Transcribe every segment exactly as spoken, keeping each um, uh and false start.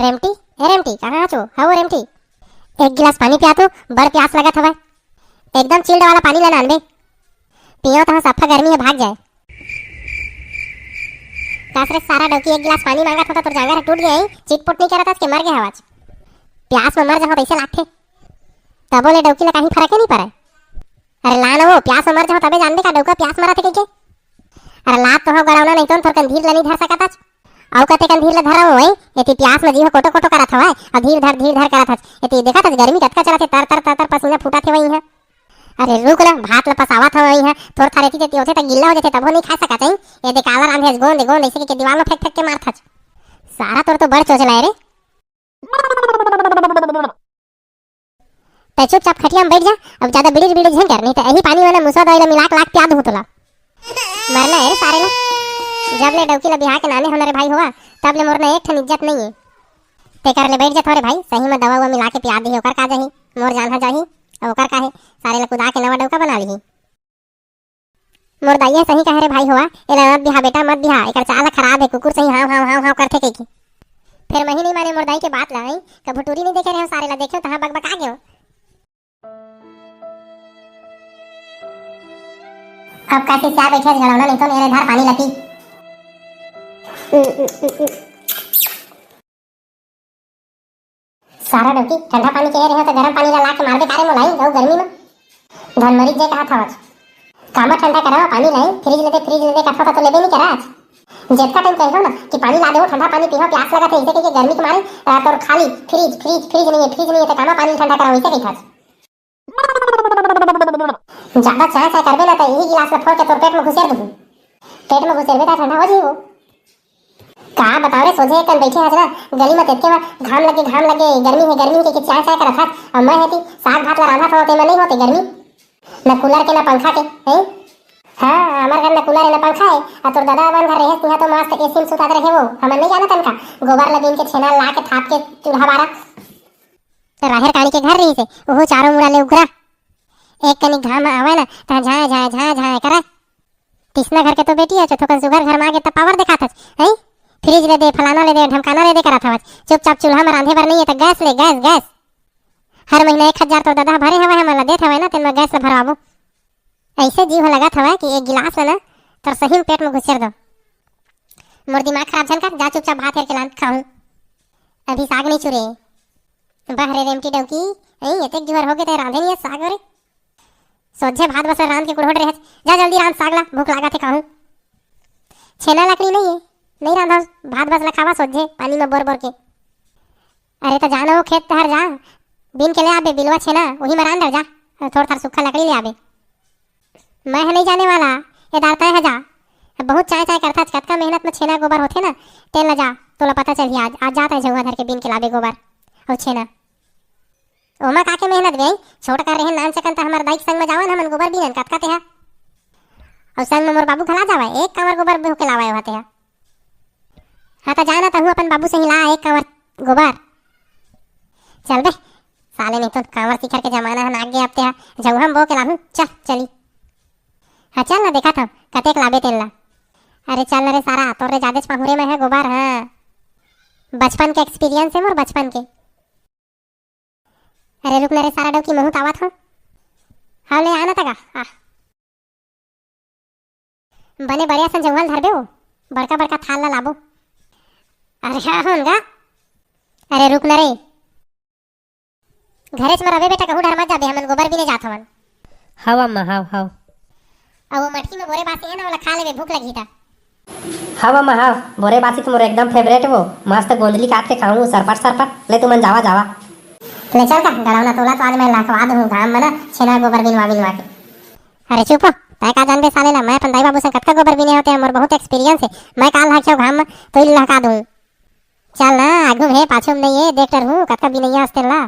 रेमटी, ए रेमटी, कहाँ हच ओ? हव रेमटी, एक गिलास पानी पिया तो, बड़ प्यास लगत हवय। एकदम chilled वाला पानी ला नानबे, पियो तहाँ सफा गर्मी ह भाग जाए। कस रे सारा डौकी, एक गिलास पानी मांगत हों त तोर जांगर ह टूट गे, चिटपुट नइ करत हस के मर गे हवच। प्यास म मर जाहूं तइसे लागथे। तभो ले डौकी ला काहीं फरक नइ परय। अरे ला न वो, प्यास म मर जाहूं तभे जानबे का डौका प्यास मरत हे कहिके। अरे ला तो हव गड़ौना, नहीं तो थोरकन धीर ला नइ धर सकत हच। अउ कतेकन धीर ला धरव वही, एती प्यास म जीव ह कोटो कोटो करत हवय, अउ धीर धर धीर धर करत हच। एती देखत हच गर्मी कतका चलत हे, तर तर तर तर पसीना फूटत हे वही ह। अरे रुक ना, भात ला पसावत हवं वही ह, थोर थार एती तेती होथे त गिल्ला हो जाथे, तभो नइ खा सकत हई। ए दे काला रांधे हच, गोंद गोंद अइसे के दीवाल म फेंक फेंक के मारत हच। सारा तोर तो बड़ चोचला हे रे। तैं चुपचाप खटिया म बइठ जा, अब जादा बिड़िर बिड़िर झन कर, नहीं त एही पानी म ना मुसवा दवाई ला मिला के लाके पिया दूहूं तोला। मरना हे रे सारे ला, जब ले डौकी ला बिहा के नाने हों ना रे भाई होवा, तब ले मोर ना एक ठन इज्जत नइ हे। तेकर ले बइठ जा थोरे भाई, सही म दवा उवा मिला के पिया दिही, ओकर का जाही, मोर जान ह जाही, अउ ओकर का हे, सारे ला कुदा के नवा डौका बना लिही। मोर दाई ह सही कहे रे भाई होवा, एला मत बिहा बेटा, मत बिहा, एकर चाल ह खराब हे, कुकुर सही हांव हांव हांव हांव करथे कहिके। फेर मही नइ माने मोर दाई के बात ला, हई कभू टूरी नइ देखे रहेंव सारे ला, देखेंव तहां बकबका गेंव। अब का सिसिया बइठे हस गड़ौना, नहीं तो एरे धर पानी ला पी। सारा डौकी, ठंडा पानी कहे रहेंव त गरम पानी ला लाके मारबे का रे मोला, अउ गर्मी म? धन मरिच जे कहत हवच। कामा ठंडा करावा पानी ला, फ्रिज ले दे, फ्रिज ले दे कथव त लेबे नइ करच। जतका टाइम कहिथंव ना कि पानी ला देहू, ठंडा पानी पीहू, प्यास लगत हे, अइसे कहिके गर्मी के मारे, अ, तोर खाली फ्रिज, फ्रिज, फ्रिज नइ हे, फ्रिज नइ हे, त कामा पानी ठंडा करावा, अइसे कहिथच। जादा चाय चाय करबे ना त इही गिलास ला फोर के तोर पेट म घुसेर दूहूं। पेट म घुसेरबे त ठंडा हो जाही वो। का बताव रे, सोझे एकन बइठे हस ना, गली म तेतके म घाम लगे, घाम लगे, गर्मी हे, गर्मी हे कहिके चाय चाय करत हस, अउ मैं ह एती साग भात ला रांधत हवं, तेमा नइ होते गर्मी? न कूलर के, न पंखा के, हैं? हाँ, हमर घर न कूलर हे, न पंखा हे, अउ तोर ददा मन घर रहेस, तिहां तो मस्त एसी म सुतात रहे वो, हमन नइ जानत हन का? गोबर ला बीन के, छेना ला के, थाप के, चूल्हा बारा। त राहेर कांड़ी के घर रहिस हे, ओहू चारों मुड़ा ले उघरा। एक कनी घाम आवय ना, तहां झांय, झांय, झांय, झांय करय। तिसना घर के तो बेटी हच, थोकन सुघर घर म आगे त पावर देखात हच, हैं? फ्रिज ले दे, फलाना ले दे, ढमकाना ले दे करत हवच। चुपचाप चूल्हा म रांधे बर नइ हे त गैस ले, गैस, गैस। हर महीना एक हजार तोर ददा ह भरे हवय, हमन ला देत हवय ना, तेन म गैस ला भरवाबो। अइसे जीव ह लगत हवय कि एक गिलास ला ना, तोर सही म पेट म घुसेर दंव। मोर दिमाग खराब झन कर, जा चुपचाप भात हेर के लान खाहूं। अभी साग नइ चुरे। बह रे रेमटी डौकी, अई एतेक जुहर होगे तैं रांधे नइ हस साग रे। सोझे भात बस रांध के कुड़होट रेहेच। जा जल्दी रांध साग ला, भूख लागत हे खाहूं। छेना लकड़ी नइ हे, नइ रांधव, भात बस ला खावा सोझे पानी म बोर बोर के। अरे त जा न वो खेत डहर जा, बीन के ले आबे बिलवा छेना, उही म रांध डर जा, थोर थार सुक्खा लकड़ी ले आबे। मैं ह नइ जाने वाला, ए दार तैं ह जा। अब बहुत चाय चाय करथच, कतका मेहनत म छेना गोबर होथे ना, तेन ल जा, तोला पता चलही आज। आज जात हे झउहा धर के बीन के लाबे गोबर अउ छेना। ओमा का के मेहनत बे, छोट कर रेहेन नान चकन त हमर दाई के संग म जावन हमन गोबर बीनन, कतका तेहा। अउ संग म मोर बाबू घला जावय, एक कांवर गोबर बोह के लावय ओहा तेहा। हाँ, त जा ना, तहूँ अपन बाबू सही ला एक कांवर गोबर। चल बे, साले, नहीं तो कांवर सिखर के जमाना ह नाग गे अब तेहा। झउहा म बो के लाहूँ, चल, चली। हाँ, चल ना, देखत हंव, कतेक लाबे तेन ला। अरे चल ना रे सारा, तोर ले जादेच पाहुरे मैं ह गोबर, हाँ। बचपन के experience हे मोर, बचपन के। अरे रुक ना रे सारा डौकी, महूँ त आवत हंव। हाँ, ले आ ना तगा, आ। बने बढ़िया सन जंगल धरबे ओ, बड़का बड़का थाल ला लाबो। अरे हाँ, होन गा। अरे रुक ना रे। घरेच म रबे बेटा, कहूँ डहर मत जाबे, हमन गोबर बीने जात हवन। हव अम्मा, हव, हव। अउ वो मटकी म बोरे बासी हे ना, ओला खा लेबे, भूख लगही त। हव अम्मा, हव, बोरे बासी तो मोर एकदम favourite वो, मस्त गोंदली काट के खाहूँ, सरपट, सरपट। ले तुमन जावा, जावा। ले चल का, गड़ौना तोला तो आज मैं लहकवा दूँ घाम म ना, छेना गोबर बिनवा, बिनवा के। अरे चुप हो, तैं का जानबे साले ला, मैं अपन दाई बाबू संग कतका गोबर बीने हों, मोर बहुत experience हे, मैं का लहकियों घाम म, तो लहका दूँ। चल ना, आगू में हे, पाछू में नइ हे, देख डरहूँ, कतका बिनइया हस तेन ला।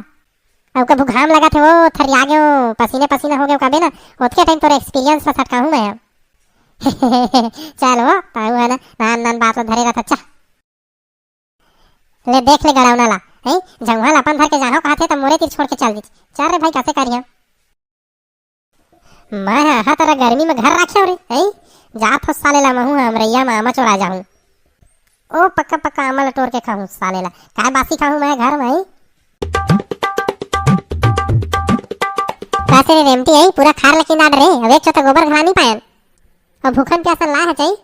अउ कभू घाम लगत हे, वो थरिया गेंव, पसीने पसीना हो गेंव कबे ना, ओतके time तोर experience ला सटकाहूँ मैं अब। चल वो, ताऊ हे ना, नान नान बात ला धरे रहत, अच्छा। ले देख ले गड़ौना ला, हैं? झंगुहा ला अपन धर के जाहूँ कहत हे, त मोरे तीर छोड़ के चल दिस। चल रे भाई, कइसे करिहौं? मैं ह, हा तरा गर्मी म घर राखे हंव रे, हैं? जात हो साले ला, महूँ ह अमरैया म आमा चोरा जाहूँ। ओ पक्का पक्का आमा ल टोर के खाहूं साले ला। काय बासी खाहूं मैं घर में? कासे रे रेमटी आई, पूरा खार लेकिन आड रे, अब एक चोता गोबर घला नहीं पायन। अब भूखन प्यासन ला है चाही।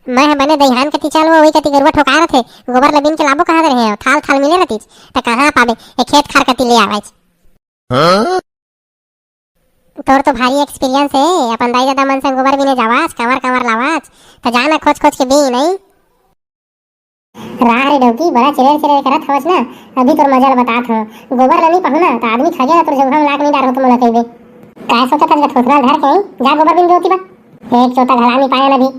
मैं ह बने दईहान कति चालू, वही कति गरुआ ठोका रथे, गोबर ल बिन के लाबो कहा रहे हो, थाल थाल मिले रतीच, त कहाँ पाबे, ए खेत खार कति ले आवाज। तोर तो भारी एक्सपीरियंस हे, अपन दाई ददा मन संग गोबर बिने जावाच, कांवर कांवर लावाच, त जाना खोज खोज के बी नहीं। राह रे डौकी, बड़ा चिरेर चिरेर करत हवस ना, अभी तोर मजा ल बतात हव। गोबर ल नी पाहू ना, त आदमी खगे ना तोर जंघा म लात नी डारहूं त मोला कहिबे। काय सोचत हस गा थोथना ल धर के, जा गोबर बिन के ओती बा। एक चोता घला नी पायन अभी।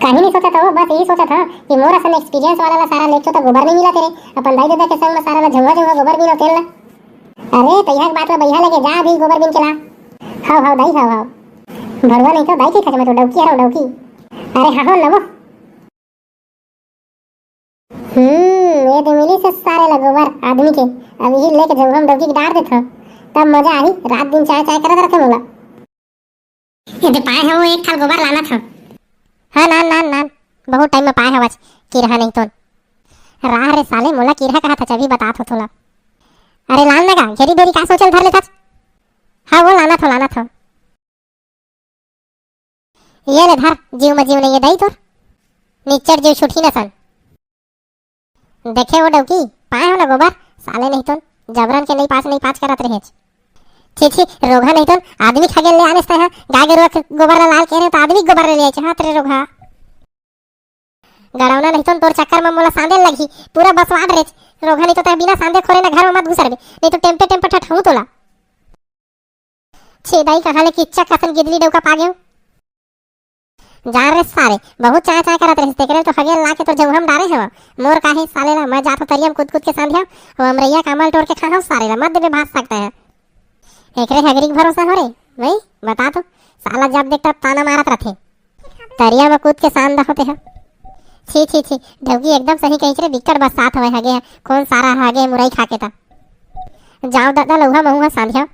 कहीं नी सोचत हव, बस यही सोचत हव कि मोर असन एक्सपीरियंस वाला ला सारा ल एक चोता गोबर नी मिला तेरे, अपन दाई ददा के संग म सारा ला जंघा जंघा गोबर बिनो तेल ला। अरे, तैहा के बात ला बइहा लगे, जा अभी गोबर बिन के ला। हव, हव, दाई, हव, हव। भड़ुआ नहीं तो दाई के खच में तो डौकी हरव, डौकी। अरे, हाँ, हो, नमो। हम्म, ये तो मिली से सारे ला गोबर आदमी के। अब यही लेके जंघम डौकी के डार देथव। तब मजा आही, रात दिन चाय चाय करत रखे मोला। ये दे पाए हव, एक थाल गोबर लाना था। हाँ, नान, नान, नान। बहुत टाइम में पाए हवच, किरहा नहीं तोन। राह रे साले, मोला किरहा कहा था, अभी बतात हो तोला। अरे लान ना गा, घेरी बेरी का सोचल धर लेथस? हाँ, वो लाना था, लाना था। ये ले धर, जीव में जीव नहीं है दई तोर। निच्चर जीव छुटी न सन। देखे वो डौकी, पाए हो ना गोबर, साले नहीं तोन, जबरन के नहीं पास, नहीं पास करत रहेच। छी, छी, रोगहा नहीं तोन, आदमी खगेल ले आने से है, गाय गरुआ के गोबर ला लाल कहे रहे, तो आदमी के गोबर ले ले आए, हाथ रे रोगहा। गड़ौना नहीं तोन, तोर चक्कर में मोला सांदे लगही, पूरा बसवाड़ रेच। रोगहा नहीं तो तय बिना सांदे खोरे ना घर में मत घुसरबे, नहीं तो टेम्पे टेम्पे ठठहूं तोला। छे दाई कहाँ ले किच्चा कसन गिदली डौका पा गेव। जा रे सारे, बहुत चाय चाय करत रहिस, तेकरे तो हगेल ला के तोर जंघम डारे हव। मोर काहे साले ला, मैं जाथो तरिया में कूद कूद के सांधिया, वो अमरैया कामल टोर के खाहव सारे ला, मत देबे भात सकता है। एकरे हगरी के भरोसा हो रे, भाई बता तो, साला जब देख तब ताना मारत रथे। तरिया में कूद के सांध होते है। छी, छी, छी, डौकी एकदम सही कहिस रे, बिकट बरसात हवय हगे, कौन सारा हगे मुरई खा के ता। जाओ दादा लउहा महू ह सांधिया।